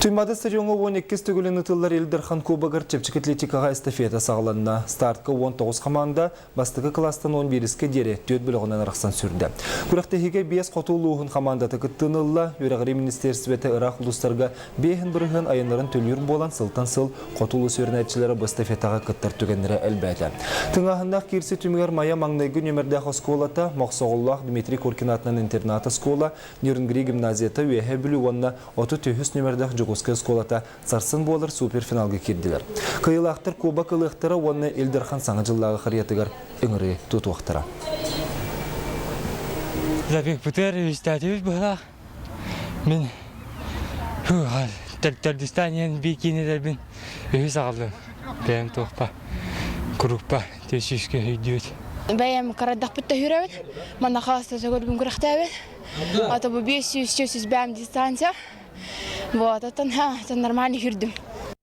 Туймаада стадиоҥҥа 12 төгүлүн ытыллар Ил Дархан Кубогар чэпчэки атлетикаҕа эстафета саҕаланна. Стартка 19 хамаанда бастакы кылаастан 11-гэ диэри түөрт бөлөҕүнэн арахсан сүүрдэ. Күрэхтэһиигэ биэс хоту улууһун хамаандата кыттыыны ылла. Үөрэҕирии министиэристибэтэ ыраах улуустарга 5% айаннарын төлүүр буолан сылтан сыл хоту улуус үөрэнээччилэрэ бу эстафетаҕа кыттар түгэннэрэ элбээтэ. Тыҥааһыннаах киирсии түмүгэр Майа маҥнайгы нүөмэрдээх оскуолата, Мохсоҕоллоох Дмитрий Коркин аатынан интернат-оскуола, Нерюнгри гимназията Үөһээ Бүлүү уонна 33 нүөмэрдээх Дьокуускай оскуолата сарсын буолар суперфиналга киирдилэр. Кыайыылаахтар кубок ылыахтара уонна Ил Дархан Саҥа дьыллааҕы харыйатыгар ыҥырыы тутуохтара. Забегпытыгар үстээтибит быһылаах. Мин төрдүстээн иһэн биир киинэлэрбин үһүс аҕаллым. Бэйэм туохпа, куруппа түс-сүүскэ өйдүүбүт. Бэйэм карадахпыт төһүүрэбин, манна хаста сөгөрбүн күрэхтээбин. А то бу 500 бэм дистанция. Вот, оттон, это нормально хүрдүм.